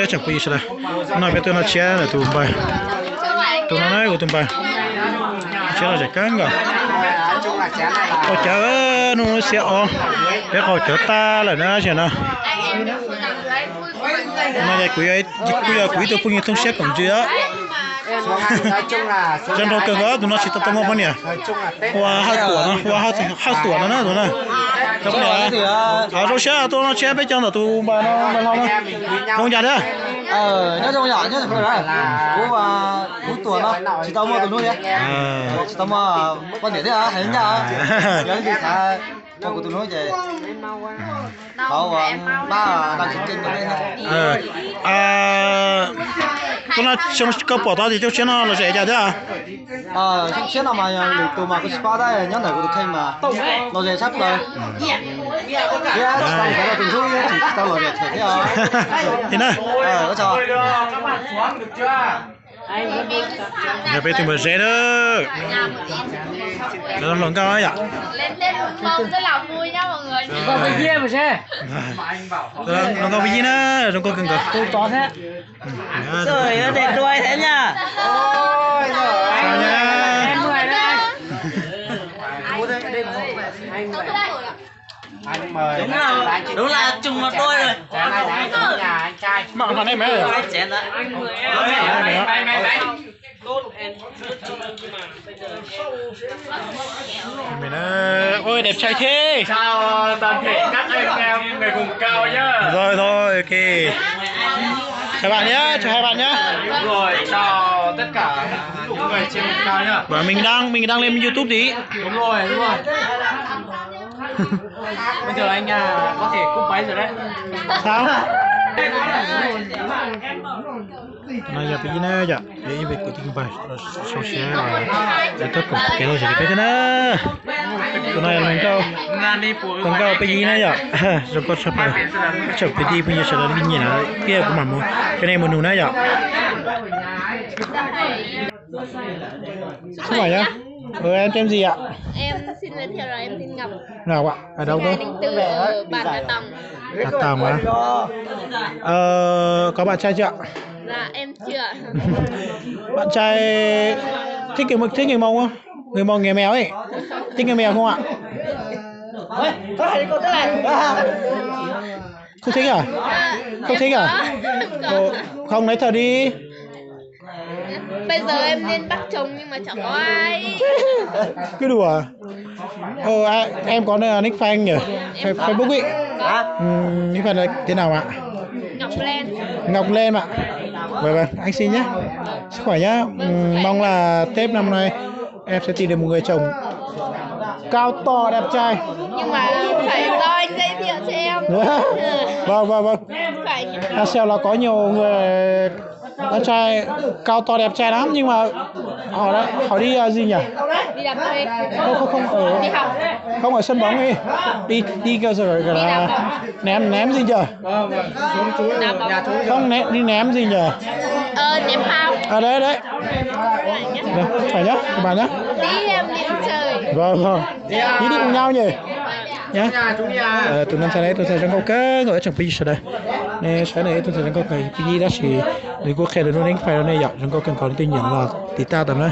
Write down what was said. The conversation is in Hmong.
Tsoom phooj ywg sawv daws, no peb tuaj noj tsiab ntawm tus npawg, tus no na kuv tus npawg, tsiab los zem kawg nkaus. Qaug cawv, nub xiab ob, peb qaug cawv tag lawm na tsiaj no. No yog kuv, kuj yog kuv ib tug phooj ywg Thooj Siab Koom Ntsws os. Zoo nraug kawg nkaus, tus no tsis tau tau muaj poj niam. Hu ua Hawj Tuam no, hu ua Hawj Tuam no na tus na. Zoo siab tuaj noj tsiab peb cov ntawm tus npawg no, npawg hlau no. Zoo cas thiab? Nyob zoo yom, nyob zoo. Kuv, kuv Tuam no tsis tau muaj tus hlub thiab, tsis tau muaj poj niam thiab, hais ncaj, yog leej twg xav tau kuv tus hlub ces thov ua pab đăng ký kênh cho peb thiab. Tuaj no koj pom tau tias coob siab no los zem cas thiab? Coob siab no mas yog lwm tus mas kuv tsis paub tab, nyob ntawm kuv tus kheej mas los zem sab plaws. Thiab tsis tau mus xav rau tus hlub, tsis tau los zem them thiab os. Yog peb tus npawg Zeb na, lawv hluas nkauj yom. Hluas nkauj peb yig na, zoo nkauj kawg nkaus. Ôi, đẹp trai thế. Chào toàn thể các anh em người vùng cao nhá. Rồi, rồi, ok. Chào bạn nhé, chào hai bạn nhé. Rồi, chào tất cả những người trên vùng cao nhá. Và mình đăng, mình đăng lên YouTube đi. Đúng rồi, đúng rồi. Bây giờ anh à, có thể cúp máy rồi đấy. Sao? No yog peb yig na yom, yog ib peb kwv tij npawg sau siab, lawv tuaj koom kev lom zem li peb thiab na. Tus no yog hluas nkauj, hluas nkauj peb yig na yom, zoo nkauj tshaj plaws. Tsoom kwv tij phooj ywg sawv daws nej nyiam na, thiab kuv mam mus coj nej mus nug na yom. Xúc ngoại nhá. Ừ, em tên gì ạ? Em xin giới thiệu là em tên Ngọc. Ngọc ạ, ở đâu cơ? Em đến từ ở bản Nà Tòng. Nà Tòng á. Ờ, có bạn trai chưa ạ? Dạ, em chưa. Bạn trai thích người, thích người Mông không? Người Mông, người Mèo ấy. Thích người Mèo không ạ? Không thích à? Không thích à? Ồ, không nói thật đi. Bây giờ em lên Bắc Trồng nhưng mà chẳng có ai. Cứ đùa. Ồ, à, em có nick fan nhỉ? Fa-, Facebook ấy. Có. Ừ, nick fan là thế nào ạ? Ngọc Lan. Ngọc Lan ạ. Vâng, vâng, anh xin nhé. Sức khỏe nhá. Ừ, mong là Tết năm nay em sẽ tìm được một người chồng cao to đẹp trai. Nhưng mà phải do anh giới thiệu cho em. Vâng, vâng, vâng. Phải. À, sao là có nhiều người con trai cao to đẹp trai lắm nhưng mà họ đã, họ đi, à, gì nhỉ? Đi làm thuê. Không, không, không, ở, đi học. Không ở sân bóng đi. Đi, đi cơ sở, đi đá bóng. Ném, ném gì nhỉ? Không, ném, đi ném gì nhỉ? Ờ, ném pháo. À, đấy, đấy. Rồi, phải nhá, các bạn nhá. Tí em đi chơi. Vâng, vâng. Tí đi cùng nhau nhỉ? Nhá. Ờ, tus no ntxhais no ib tug ntxhais zoo nkauj kawg nkaus ib tsoom phooj ywg sawv daws. Nej saib no ib tug ntxhais zoo nkauj kawg, phooj ywg tab sis nws kuj qhia nws lub nick fan rau nej yom, zoo nkauj kawg nkaus nej twg nyiam los tiv tauj tau na.